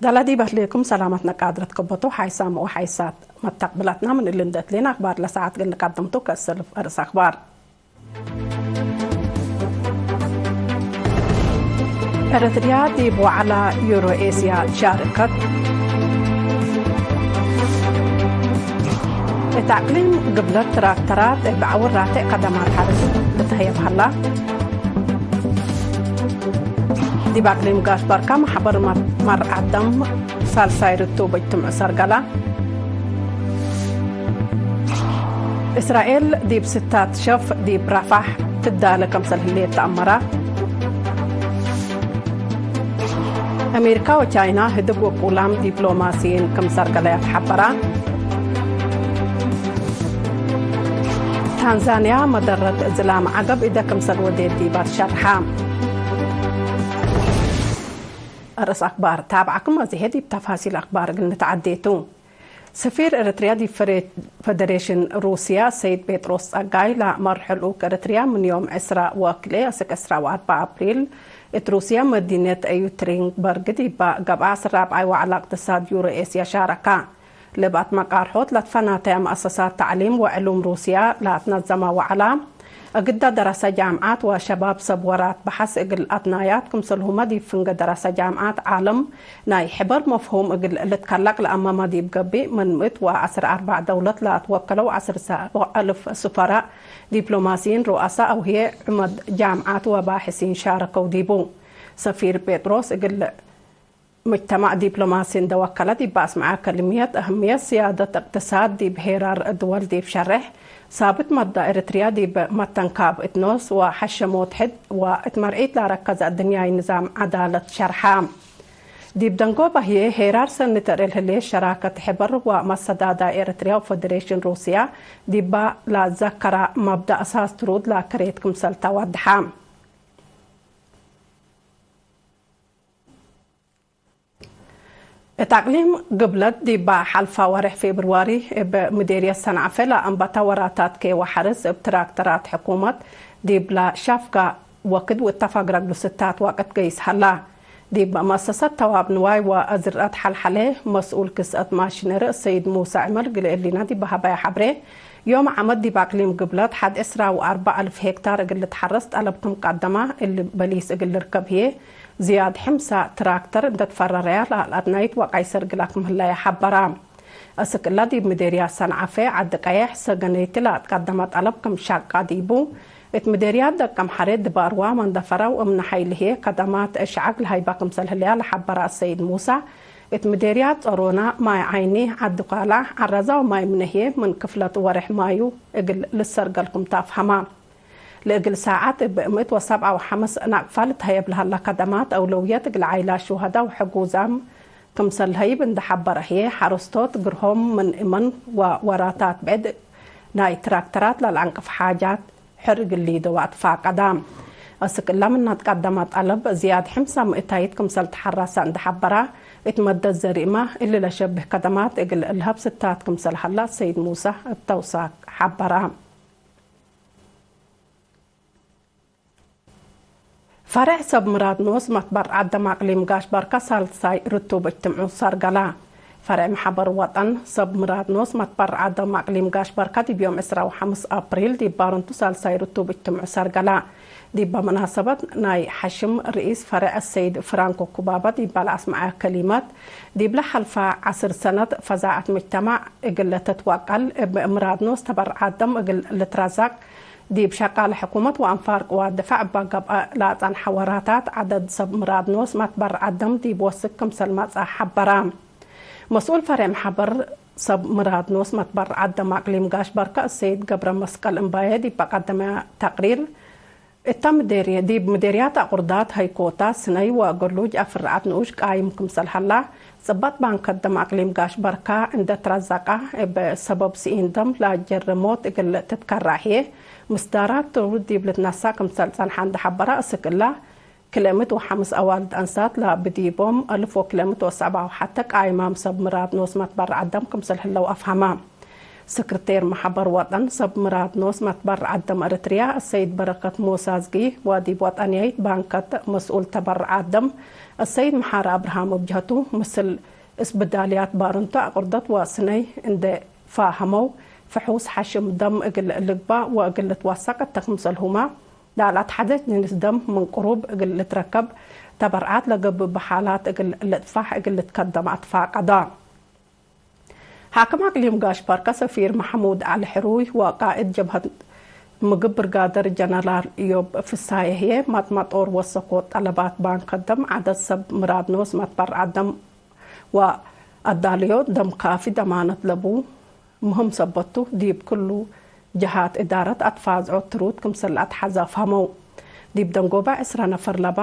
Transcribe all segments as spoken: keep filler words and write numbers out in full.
አላ ዲብ አህሌኩም ሰላመት ነቃድረት ከበቶ ሓይሳም ወሓይሳት መተቅብለትና ምን እሊ እንዴ እትሌን አክባር ለሰዓት እግል ንቀድምቱ ከእሰልፍ አርእስ አክባር። ኤረትርያ ዲብ ወዐላ ዩሮ ኤስያ ትሻርከት። እት አቅሊም ግብለት ትራክተራት እብ ዐውር ራቴዕ ከደማት ሐርስ ልትሀየብ ሀላ። ዲብ አቅሊም ጋሽ ባርካ መሕበር መ-፣ መርዓት ደም ሳልሳይ ርቱብ እጅትምዑ ሰርገላ። እስራኤል ዲብ ስታት ሸፍ ዲብ ራፋሕ ትዳለ ከምሰል ህሌት ተአመራ። አሜሪካ ወቻይና ህድግ ወቁላም ዲፕሎማሲይን ክም ሰርገለያ ተሐበራ። ታንዛንያ መደረት ዝላም ዐገብ እደ ክምሰል ወዴት ዲባ ትሸርሐ። አርእስ አክባር ታብዓኩም አዜ ዲብ ተፋሲል አክባር እግል ንትዓዴቱ። ሰፊር ኤረትርያ ዲብ ፈሬ-፣ ፈደሬሽን ሩስያ ሰይድ ጴጥሮስ ጸጋይ ለአመርሐ ልኡክ ኤረትርያ ምን ዮም ዕስራ ወክልኤ አስክ ዕስራ ወአርበዕ አፕሪል እት ሩስያ መዲነት ኤዩትሪንበርግ ዲባ ገብአ አስር ራብዓይ ወዐላ እቅትሳድ ዩሮ ኤስያ ሻረካ። ለብአት መቃርሖት ለትፈናተያ መአሰሳት ተዕሊም ወዕሉም ሩስያ ለአትነዘመ ወዐላ፣ እግዳ ደረሰ ጃምዓት ወሸባብ ሰብ ወራት በሐስ እግል አትናያት ክምሰልሁመ ዲብ ፍንገ ደረሰ ጃምዓት ዓለም ናይ ሕበር መፍሁም እግል ልትከለቅ ለአመመ ዲብ ገብእ ምን ምእት ወዐስር አርበዕ ደውለት ለአትወከለው ዐስር ሰ-፣ አልፍ ሱፈራእ ዲፕሎማሲይን ሩአሳ አው ህዬ ዑመድ ጃምዓት ወባሕሲን ሻረከው ዲቡ። ሰፊር ጴጥሮስ እግል ሙጅተማዕ ዲፕሎማሲ እንደ ወከለ ዲብ አስመዐ ከልምየት፣ አህምየት ስያደት እቅትሳድ ዲብ ሄራር ድወል ዲብ ሸሬሕ፣ ሳብት መብዳ ኤረትርያ ዲብ መተንካብ እት ኖስ ወሐሸሞት ሕድ ወእት መርዒት ላረከዘ አድንያይ ንዛም ዐዳለት ሸርሐ። ዲብ ደንጎበ ህዬ፣ ሄራር ሰኒ ተርኤ ለህሌት ሸራከት ሕበር ወመሰዳዳይ ኤረትርያ ወፈደሬሽን ሩስያ ዲባ ለዘከረ መብዳ አሳስ ትሩድ ለከሬት ክምሰል ተወድሐ። እት አቅሊም ግብለት ዲባ ሐልፋ ወሬሕ ፌብርዋሪ እብ ምዴርየት ሰንዓፈ ለአንበተ ወራታት ኬወ ሐርስ እብ ትራክተራት ሕኩመት ዲብለ ሻፍጋ ወክድ ወእተፋግረግ ሉስታት ወቅት ገይስ ሀላ። ዲብ መአሰሰት ተዋብ ንዋይ ወአዝርአት ሐልሐሌ መስኡል ክስአት ማሽነሪ ሰይድ ሙሳ ዕመር እግል እሊና ዲብ ሀበያ ሐብሬ፣ ዮም ዓመት ዲብ አቅሊም ግብለት ሐድ ዕስራ ወአርበዕ አልፍ ሄክታር እግል ልትሐረስ ጠለብ ክም ቀደመ እሊ በሊስ እግል ልርከብ ህዬ፣ ዝያድ ሕምሳ ትራክተር እንደ ትፈረረያ ለአትናይት ወቀይሰር እግላ ክም ህለየ ሐበራ። አስክ እላ ዲብ ምዴርያት ሰንዓፈ፣ ዐዲ ቀየሕ፣ ሰገነይቲ ለአትቀደመ ጠለብ ክም ሸቃ ዲቡ፣ እት ምዴርያት ደቀምሐሬ፣ ድባርዋ፣ መንደፈራ ወእምነ ሐይል ህዬ ከደማት እሽዐግ ለሀይባ ክምሰል ህለያ ለሐበረ አሰይድ ሙሳ፣ እት ምዴርያት ጸሮና፣ ማይ ዓይኒ፣ ዐዲ ኳላ፣ ዐረዛ ወማይ ምነ ህዬ ምን ክፍለት ወሬሕ ማዩ እግል ልሰርገል ክም ተአፍሀማ። ለእግል ሳዐት እብ ምእት ወሰብዓ ወሐምስ ናቅፋ ልትሀየብ ለሀላ ከደማት አውለውየት እግል ዓይላት ሹሀዳ ወሕጉዛም ክምሰል ለሀይብ እንደ ሐበረ ህዬ፣ ሐረስቶት ግርሆም ምን እመን ወወራታት ብዕድ ናይ ትራክተራት ለለአንቅፍ ሓጃት ሕር እግል ሊደው አትፋቀዳ። አስክ እላ ምነ ትቀደመ ጠለብ ዝያድ ሕምሳ ምእታይት ክምሰል ተሐረሰ እንደ ሐበራ፣ እት መደት ዘሪእመ እሊ ለሸብህ ከደማት እግል ለሀብ ስታት ክምሰል ሀላ ሰይድ ሙሳ እብ ተውሳክ ሐበራ። ፈሬዕ ሰብ ምራድ ኖስ መትበርዐት ደም አቅሊም ጋሽ በርከ ሳልሳይ ርቱብ እጅትምዑ ሰርገላ። ፈሬዕ መሐበር ወጠን ሰብ ምራድ ኖስ መትበርዐት ደም አቅሊም ጋሽ በርከ ዲብ ዮም ዕስራ ወሐምስ አፕሪል ዲብ ባርንቱ ሳልሳይ ርቱብ እጅትምዑ ሰርገላ። ዲበ መናሰበት ናይ ሐሽም ርኢስ ፈሬዕ አሰይድ ፍራንኮ ኩባበ ዲበ ለአስመዐ ከሊመት፣ ዲብለ ሐልፈ ዐስር ሰነት ፈዛዐት ሙጅተማዕ እግል ልትትወቀል፣ እብ ምራድ ኖስ ተበርዐት ደም እግል ልትረዘቅ፣ ዲብ ሸቃለ ሕኩመት ወአንፋር ቅዋት ድፈዕ እበ ገብአ ለአጸንሐ ወራታት፣ ዐደድ ሰብ ምራድ ኖስ መትበርዐት ደም ዲብ ወስክ ክምሰል መጽአ ሐበረ። መስኡል ፈሬዕ መሐበር ሰብ ምራድ ኖስ መትበርዐት ደም አቅሊም ጋሽ በርከ አሰይድ ገብረ መስቀል እምባዬ ዲብ ቀደመ ተቅሪር፣ እተ ምዴርየ-፣ ዲብ ምዴርያት አቁርዳት፣ ሀይኮታት፣ ስነይ ወገሉጅ አፍርዐት ንኡሽ ቃይም ክምሰል ሀላ፣ ጽበጥ ባንከት ደም አቅሊም ጋሽ በርካ እንደ ትረዘቀ፣ እብ ሰበብ ስኢን ደም ለጀርሞት እግል ትትከረዕ ህዬ፣ ምስዳራት ትሩድ ዲብ ልትነሰእ ክምሰል ጸንሐ እንደ ሐበረ፣ አስክ እለ ክልኤ ምእት ወሐምስ አዋልድ አንሳት ለብዲቦም አልፍ ወክልኤ ምእት ወሰብዓ ወሐተ ቃይማም ሰብ ምራድ ኖስ መትበርዐት ደም ክምሰል ህለው አፍሀመ። ስክርቴር መሐበር ወጠን ሰብ ምራድ ኖስ መትበርዐት ደም እርትርያ አሰይድ በረከት ሞሳዝጊ ወዲብ ወጠንያይት ባንከት መስኡል ተበርዓት ደም አሰይድ መሓሪ አብርሃም እብ ጀህቱ፣ ምስል እስብዳልያት ባርንቶ አቅርደት ወስነይ እንዴ ፋሀመው፣ ፍሑስ ሐሽም ደም እግል ልግባእ ወእግል ልትወሰቅ እተ ክምሰልሁመ፣ ለለአትሐዘ ጅንስ ደም ምን ቅሩብ እግል ልትረከብ፣ ተበርዓት ለገብእ በሓላት እግል ልጥፋሕ እግል ልትከደም አትፋቀደ። ሓክም አቅሊም ጋሽ ባርከ ሰፊር መሐሙድ ዐሊ ሕሩይ ወቃእድ ጀብሀት ምግብ ብርጋደር ጀነራል እዮብ ፍሳዬ ህዬ፣ መጥመጦር ወሰኮት ጠለባት ባንክ ከደም ዐደድ ሰብ ምራድ ኖስ መትበርዓት ደም ወአዳልዮ ደም ካፊ ደማነት ለቡ ምህም ሰበት ቱ፣ ዲብ ክሉ ጀሃት እዳረት አትፋዝዖት ትሩድ ክምሰል ለአትሐዘ አፍሀመው። ዲብ ደንጎበ ዕስረ ነፈር ለባ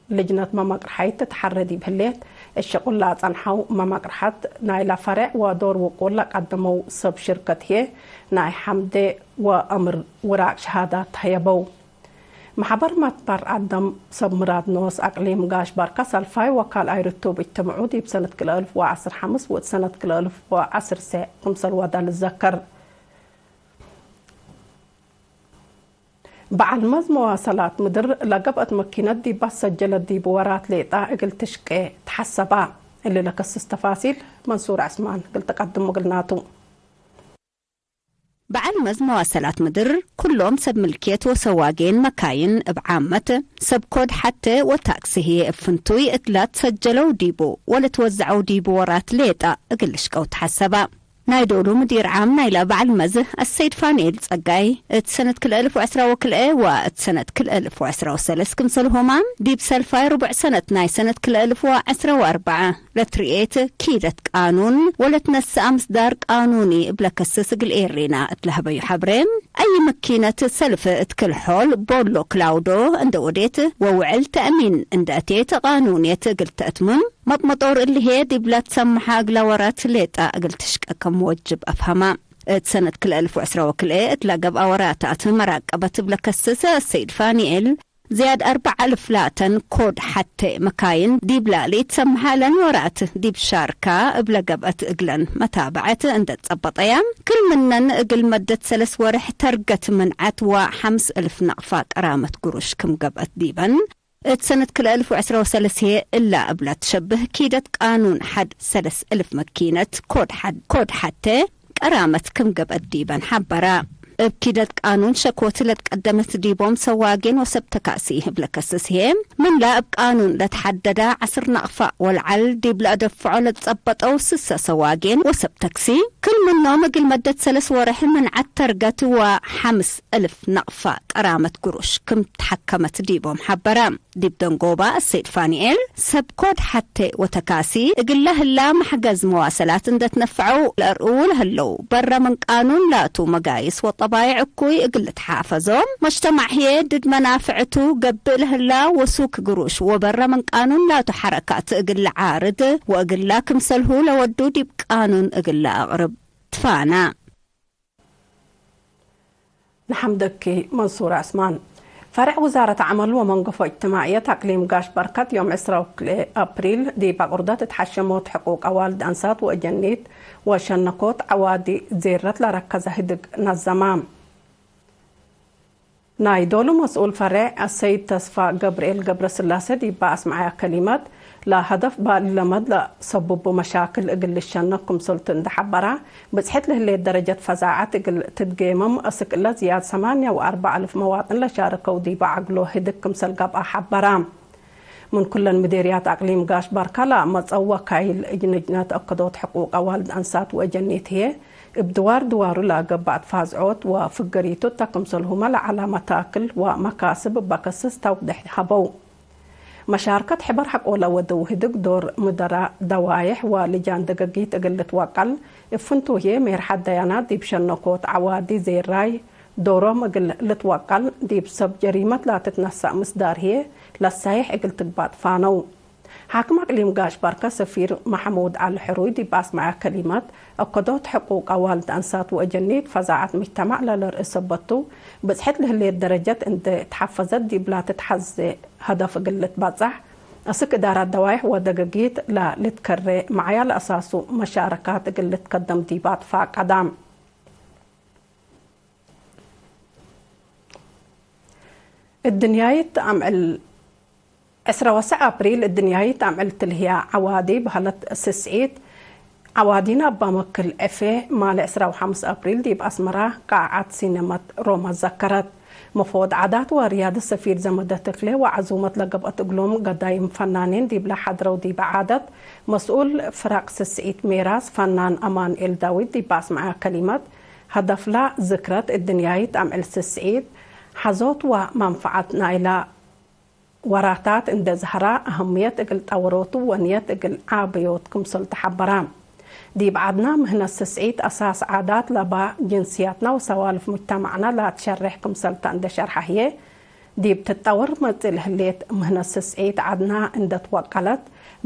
ልጅነት መመቅርሐይት ትትሐረ ዲብ ህሌት፣ እት ሸቁል ለአጸንሐው መመቅርሐት ናይላ ፈሬዕ ወዶር ውቁል ለቀደመው ሰብ ሽርከት ህዬ፣ ናይ ሐምዴ ወአምር ውራቅ ሸሃዳት ተሀየበው። መሐበር መትበርዓት ደም ሰብ ምራድ ኖስ አቅሊም ጋሽ ባርከ ሰልፋይ ወካልኣይ ርቱብ እጅትምዑ ዲብ ሰነት ክልኤ አልፍ ወዐስር ሐምስ ወእት ሰነት ክልኤ አልፍ ወዐስር ሴዕ ክምሰል ወደ ልዘከር። በዐል መዝ መዋሰላት ምድር ለገብአት መኪነት ዲብ አሰጀለት ዲብ ወራት ሌጣ እግል ትሽቄ ተሐሰባ። እሊ ለከስስ ተፋሲል መንሱር ዐስማን እግል ትቀድም እግልናቱ። በዐል መዝ መዋሰላት ምድር፣ ኩሎም ሰብ ምልክየት ወሰዋጌን መካይን እብ ዓመት፣ ሰብ ኮድ ሐቴ ወታክሲ ህዬ እብ ፍንቱይ እት ለትሰጀለው ዲቡ ወለትወዘዐው ዲቡ ወራት ሌጣ እግል ልሽቀው ተሐሰባ። ናይ ዶሉ ምዲር ዓም ናይለ በዐል መዝ አሰይድ ፋንኤል ጸጋይ፣ እት ሰነት ክልኤ አልፍ ወዐስራ ወክልኤ ወእት ሰነት ክልኤ አልፍ ወዐስራ ወሰለስ ክምሰልሁመ፣ ዲብ ሰልፋይ ርቡዕ ሰነት ናይ ሰነት ክልኤ አልፍ ወዐስራ ወአርበዕ፣ ለትርኤት ኪደት ቃኑን ወለትነሰአ ምስዳር ቃኑኒ እብ ለከስስ እግል ኤሬና እት ለሀበዩ ሐብሬ፣ አይ መኪነት ሰልፍ እት ክል-ሖል ቦሎ ክላውዶ እንደ ወዴት ወውዕል ተእሚን እንደ አቴት ቃኑንየት እግል ተአትምም፣ መጥመጦር እሊ ህዬ ዲብ ለትሰመሐ እግለ ወራት ሌጣ እግል ትሽቀ ከም ወጅብ አፍሀማ። እት ሰነት ክልኤ አልፍ ወዐስራ ወክልኤ እት ለገብአ ወራታት መራቀበት እብ ለከስስ አሰይድ ፋንኤል፣ ዝያድ አርበዕ አልፍ ላተን ኮድ ሐቴ መካይን ዲብላ ለኢትሰምሐ ለን ወራት ዲብ ሻርካ እብ ለገብአት እግለን መታብዐት እንደ ጸበጠያ፣ ክል ምነን እግል መደት ሰለስ ወርሕ ተርገት ምንዐት ወሐምስ እልፍ ነቅፋ ቀራመት ግሩሽ ክም ገብአት ዲበን፣ እት ሰነት ክልኤ አልፍ ወዐስራ ወሰለስ ህዬ እላ እብላ ትሸብህ ኪደት ቃኑን ሐድ ሰለስ እልፍ መኪነት ኮድ ሐድ፣ ኮድ ሐቴ ቀራመት ክም ገብአት ዲበን ሐበራ። እብ ኪደት ቃኑን ሸኮት ለትቀደመት ዲቦም ሰዋጌን ወሰብ ተካሲ እብ ለከስስ ህዬ፣ ምንላ እብ ቃኑን ለትሐደዳ ዐስር ነቅፋ ወለዐል ዲብ ለአደፍዖ ለትጸበጠው ስሰ ሰዋጌን ወሰብ ተክሲ፣ ክል ምኖም እግል መደት ሰለስ ወርሕ ምንዐት ተርገት ወሐምስ እልፍ ነቅፋ ቀራመት ግሩሽ ክም ተሐከመት ዲቦም ሐበራ። ዲብ ደንጎባ አሰይድ ፋንኤል፣ ሰብ ኮድ ሐቴ ወተካሲ እግለ ህላ መሕገዝ መዋሰላት እንደ ትነፈዐው ለአርኡው ለህለው፣ በረ ምን ቃኑን ላቱ መጋይስ ወጠባይዕ እኩይ እግል ልትሓፈዞ፣ መጅተማዕ ህዬ ድድ መናፍዕቱ ገብእ ለህላ ወሱክ ግሩሽ ወበረ ምን ቃኑን ላቱ ሐረካት እግል ለዓርድ ወእግላ ክምሰልሁ ለወዱ ዲብ ቃኑን እግል ለአቅርብ ትፋና። ነሐምደኪ መንሱር ዐስማን። ፈሬዕ ውዛረት ዐመል ወመንገፎ እጅትማዕየት አቅሊም ጋሽ በርከት ዮም ዕስራ ወክልኤ አፕሪል ዲብ አቁርደት እት ሐሸሞት ሕቁቅ አዋልድ አንሳት ወአጀኒት ወሸነኮት ዐዋዲ ዜረት ለረከዘ ህድግ ነዘማ። ናይ ዶሉ መስኡል ፈሬዕ አሰይድ ተስፋ ገብርኤል ገብረስላሴ ዲብ አስመዐያ ከሊመት፣ ለሀደፍ ባሊ ለመድ ለሰቡቡ መሻክል እግል ልሸነክ ክምሰልቱ እንዴ ሐበራ፣ ብጽሕት ለህሌት ደረጀት ፈዛዐት እግል ትትጌመም፣ አስክ እለ ዝያድ ሰማንያ ወአርበዕ አልፍ መዋጥን ለሻረከው ዲበ ዐግሎ ህድግ ክምሰል ገብአ ሐበራ። ምን ኩለን ምዴርያት አቅሊም ጋሽ ባርካ ለመጸው ወካይል እጅ ልጅነት አከዶት ሕቁቅ አዋልድ አንሳት ወአጀኒት ህዬ፣ እብ ድዋር ድዋሩ ለገብአት ፋዝዖት ወፍገሪቱ እተ ክምሰልሁመ ለዐለ መታክል ወመካስብ እበ ከስስ ተውዴሕ ሀበው። መሻርከት ሕበር ሐቆ ለወደው ህድግ ዶር ምደራ ደዋይሕ ወልጃን ደገጊት እግል ልትወቀል፣ እብ ፍንቱ ህዬ ሜርሐት ደያናት ዲብ ሸነኮት ዐዋዲ ዜራይ ዶሮም እግል ልትወቀል፣ ዲብ ሰብ ጀሪመት ላትትነሰእ ምስዳር ህዬ ለሳይሕ እግል ትግባእ ትፋነው። ሓክም አቅሊም ጋሽ ባርከ ሰፊር መሐሙድ ዐሊ ሕሩይ ዲብ አስመዐ ከሊመት፣ አከዶት ሕቁቅ አዋልድ አንሳት ወአጀኒት ፈዛዐት ምጅተማዕ ለለርእሰ በቱ፣ ብጽሕት ለህሌት ደረጀት እንዴ ተሐፈዘት ዲብላ ትትሐዜ ሀደፍ እግል ልትበጸሕ፣ አስክ እዳራት ደዋይሕ ወደገጊት ለልትከሬ መዕያ ለአሳሱ መሻረካት እግል ልትከደም ዲብ አትፋቀዳም። እድንያይት አምዕል ዕስራ ወሰዕ አፕሪል እድንያይት አምዕል ትልህያ ዐዋዲ በህለት ስስዒት ዐዋዲን አባ መክል ዕፌ ማለ ዕስራ ወሐምስ አፕሪል ዲብ አስመራ ቃዓት ሲነመት ሮማ ዘከረት። መፈወድ ዓዳት ወርያደት ሰፊር ዘመደ ተክሌ ወዐዙመት ለገብአት እግሎም ገዳይም ፈናኒን ዲብለ ሐድረው ዲብ ዓደት መስኡል ፍረቅ ስስዒት ሜራስ ፈናን አማኑኤል ዳዊት ዲብ አስመዐ ከሊመት፣ ሀደፍላ ዝክረት እድንያይት አምዕል ስስዒት ሐዞት ወመንፈዐት ናይላ ወራታት እንዴ ዘሀራ፣ አህምየት እግል ጠወሮቱ ወንየት እግል ዓበዮት ክምሰል ተሐበራ። ዲብ ዐድና ምህነት ስስዒት አሳስ ዓዳት ለባ ጅንስያትና ወሰዋልፍ ሙጅተማዕና ለአትሸሬሕ ክምሰልተ እንዴ ሸርሐ ህዬ፣ ዲብ ትጠወር መጽእ ለህሌት ምህነት ስስዒት ዐድና እንዴ ትወቀለት፣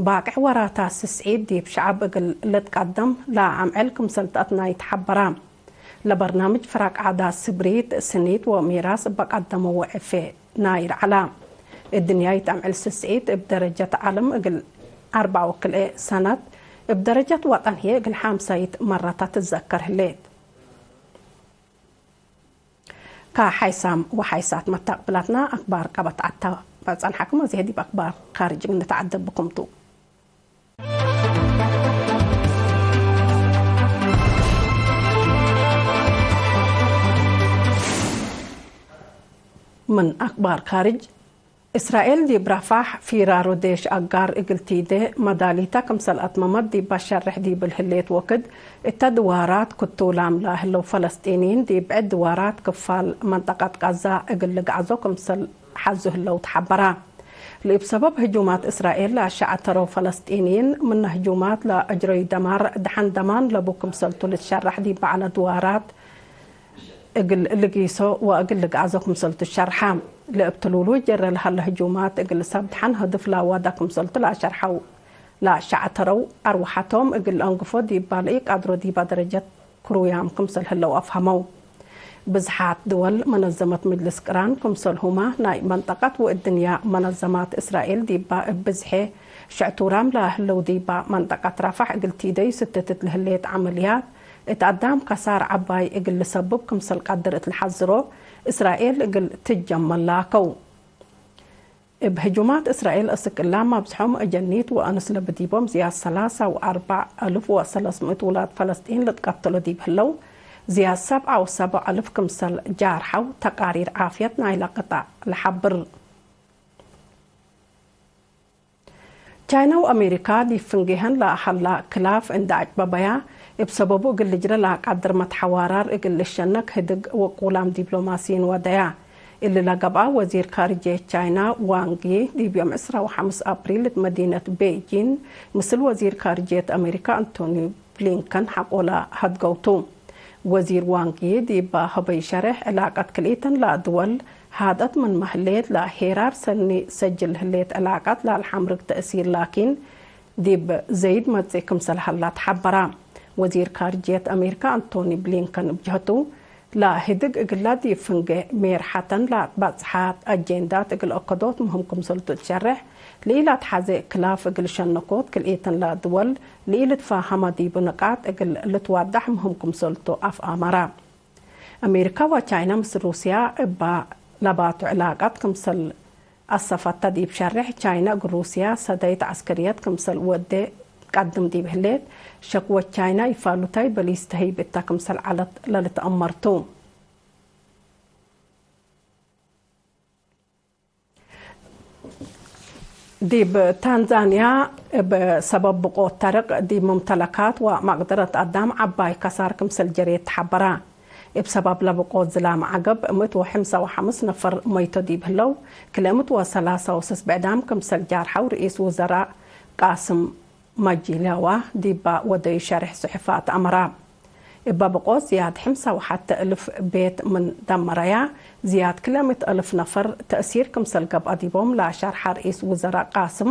ባቅዕ ወራታት ስስዒት ዲብ ሸዐብ እግል ልትቀደም ለአምዕል ክምሰል ተአትናይ ተሐበራ። ለበርናምጅ ፍራቅ ዓዳት ስብሪት፣ ስኒት ወሚራስ እበ ቀደመው ወዕፌ ናይር ዐላ። እድንያይት አምዕል ስስዒት እብ ደረጀት ዐለም እግል አርበዕ ወክልኤ ሰነት፣ እብ ደረጀት ወጠን ህዬ እግል ሓምሳይት መረታት ትዘከር ህሌት። ከሓይሳም ወሓይሳት መታቅብላትና አክባር ቀበት ዐድተ በጸንሐኩም፣ አዜ ዲብ አክባር ካርጅ እንተዐደብ ብኩም ቱ። ምን አክባር ካርጅ፣ እስራኤል ዲብ ራፋሕ ፊራሮ ዴሽ አጋር እግል ቲዴ መዳሊታ ክምሰል አትመመት ዲብ አሸርሕ ዲብል ህሌት ወክድ፣ እተ ድዋራት ክቱላም ለህለው ፈለስጢንይን ዲብ ብዕድ ድዋራት ክፋል መንጠቀት ቃዛ እግል ልግዐዞ ክምሰል ሐዙ ህለው ተሐበራ። ለእብ ሰበብ ህጁማት እስራኤል ለአሸዐተረው ፈለስጢንይን፣ ምነ ህጁማት ለአጅረዩ ደማር ደሐን ደማን ለቡ ክምሰልቱ ልትሸረሕ ዲብ በዐለ ድዋራት እግል ልጊሶ ወእግል ልግአዞ ክምሰልቱ ሸርሐ። ለእብ ትሉሉ ጀረ ለሀለ ህጁማት እግል ሰብ ደሐን ህድፍ ለአዋዳ ክምሰልቱ ለአሸርሐው ለአሸዐተረው፣ አርወሐቶም እግል ለአንግፎ ዲብ ባልኢ ቃድሮ ዲባ ደረጀት ክሩያም ክምሰል ህለው አፍሀመው። ብዝሓት ድወል መነዘመት ምጅልስ ቅራን ክምሰልሁመ ናይ መንጠቀት ወእድንያ መነዘማት እስራኤል ዲባ እብ ብዝሔ ሽዕቱራም ለህለው ዲባ መንጠቀት ራፋሕ እግል ቲደዩ ስትትት ለህሌት ዐመልያት እት አዳም ከሳር ዐባይ እግል ልሰብብ ክምሰል ቀድር እት ለሐዝሮ እስራኤል እግል ትጀመል ላከው። እብ ህጁማት እስራኤል አስክ እላ መብዝሖም አጀኒት ወአንስ ለብዲቦም ዝያድ ሰላሳ ወአርበዕ አልፍ ወሰለስ ምእት ውላድ ፈለስጢን ልትቀተሎ ዲብ ህለው፣ ዝያድ ሰብዓ ወሰብዕ አልፍ ክምሰል ጃርሐው ተቃሪር ዓፍየት ናይለ ቅጣዕ ለሐብር። ቻይና ወአሜሪካ ዲብ ፍንጌሀን ለሀላ ክላፍ እንዴ አጭበበያ፣ እብ ሰበቡ እግል ልጅረ ለአቃድር መትሐዋራር እግል ልሸነክ ህድግ ወቁላም ዲፕሎማሲይን ወደያ። እሊ ለገብአ ወዚር ካርጅየት ቻይና ዋንግ ዪ ዲብ ዮም ዕስራ ወሐምስ አፕሪል እት መዲነት ቤይጂን ምስል ወዚር ካርጅየት አሜሪካ አንቶኒ ብሊንከን ሐቆለ ሀድገው ቱ። ወዚር ዋንግ ዪ ዲብ ሀበዩ ሸሬሕ፣ ዕላቀት ክልኢተን ለአድወል ሃድአት ምንመ ህሌት፣ ለሄራር ሰኒ ሰጅል ህሌት ዕላቀት ለአልሐምርግ ተእሲር ላኪን፣ ዲብ ዘይድ መጽእ ክምሰል ሀላ ተሐበራ። ወዚር ካርጅየት አሜሪካ አንቶኒ ብሊንከን እብ ጀህቱ፣ ለህድግ እግላ ዲብ ፍንጌ ሜርሐተን ለአትበጽሐት አጄንዳት እግል አከዶት ምህም ክምሰልቱ ትሸሬሕ፣ ለኢለአትሐዜ ክላፍ እግል ሸነኮት ክልኢተን ለድወል ለኢልትፋሀመ ዲቡ ንቃጥ እግል ልትዋዳሕ ምህም ክምሰልቱ አፍአመረ። አሜሪካ ወቻይና ምስል ሩስያ እባ ለባቱ ዕላቀት ክምሰል አሰፈተ ዲብ ሸሬሕ፣ ቻይና እግል ሩስያ ሰደይት ዐስከርየት ክምሰል ወዴ ትቀድም ዲብ ህሌት፣ ሸክወት ቻይና ኢፋሉታይ በሊስ ተህይብ እተ ክምሰል ዐለት ለልትአመር ቱ። ዲብ ታንዛንያ፣ እብ ሰበብ ብቆት ተርቅ፣ ዲብ መምተለካት ወመቅደረት አዳም ዐባይ ከሳር ክምሰል ጀሬት ተሐበራ። እብ ሰበብ ለብቆት ዝላም ዐገብ፣ ምእት ወሐምሳ ወሐምስ ነፈር መይቶ ዲብ ህለው፣ ክልኤ ምእት ወሰላሳ ወሰስ ብዕዳም ክምሰል ጃርሐው ርኢስ ውዘራእ ቃስም ማጂላዋ ዲባ ወደዩ ሸሬሕ ጽሑፋት አመራ። እበ ብቆት ዝያድ ሕምሳ ወሐተ እልፍ ቤት ምን ደመረያ፣ ዝያድ ክልኤ ምእት እልፍ ነፈር ተእሲር ክምሰል ገብአ ዲቦም ለሸርሐ ርኢስ ውዘራእ ቃስም፣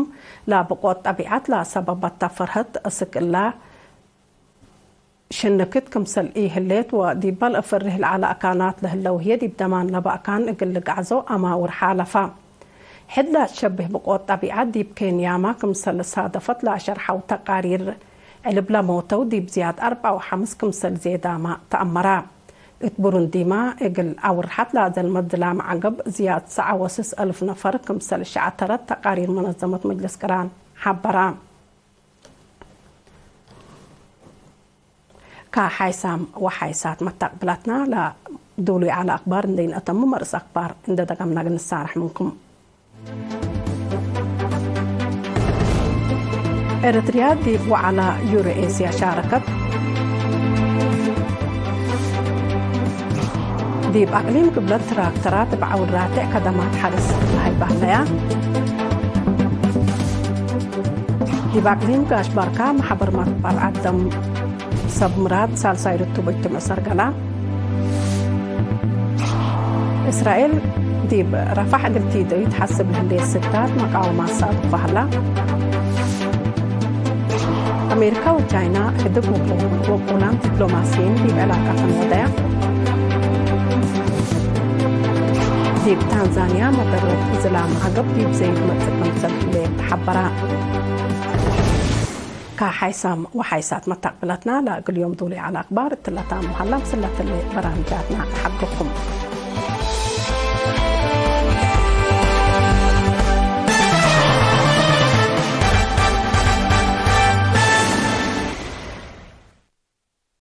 ለብቆት ጠቢዐት ለሰበበተ ፈርሀት እስክ እላ ሽንክት ክምሰል ኢህሌት ወዲበ ለአፈርህ ለዐለ አካናት ለህለው ህዬ ዲብ ደማን ለበ አካን እግል ልግዐዞ አማውር ሓለፈ። ሕድ ለትሸብህ ብቆት ጠቢዐት ዲብ ኬንያመ ክምሰል ሳደፈት ለአሸርሐው ተቃሪር፣ ዕልብ ለሞተው ዲብ ዝያድ አርበዕ ወሐምስ ክምሰል ዜዳመ ተአመረ። እት ቡሩንዲመ፣ እግል አውርሐት ለአዘልመት ዝላም ዐገብ ዝያድ ሰዐ ወስስ አልፍ ነፈር ክምሰል ሸዐተረት ተቃሪር መነዘመት መጅልስ ቅራን ሐበረ። ከሓይሳም ወሓይሳት መታቅብላትና ለዱሉይ ዐለ አክባር እንዴ ነአተምም፣ አርእስ አክባር እንዴ ደጋምና እግል ንሳረሕ ምንኩም። ኤረትርያ ዲብ ወዐላ ዩሮ ኤስያ ሻረከት። ዲብ አቅሊም ግብለት ትራክተራት እብ ዐውል ራቴዕ ከደማት ሐርስ ለሀይብ ሀለያ። ዲብ አቅሊም ጋሽ ባርካ መሐበር ማትባብ ዐደም ሰብ ምራድ ሳልሳይ ርቱብ እጅትምዕ ሰርገላ። እስራኤል ዲብ ረፋሕ እግል ቲደዩ ተሐስብ ለህሌት ስዳት መቃወማት ሳድፎ ሀላ። አሜሪካ ወቻይና ህድግ ወቁ-፣ ወቁላም ዲፕሎማሲይን ዲብ ዕላቃተን ወደያ። ዲብ ታንዛንያ መደረት ዝላም ዐገብ ዲብ ዘይድ መጽእ ክምሰል ህሌት ተሐበራ። ከሓይሳም ወሓይሳት መታቅብላትና ለእግል ዮም ዱሉይ ዐለ አክባር እትለ ታም ሀላ። ምስለ እትለ በራምጃትና ነሐብርኩም።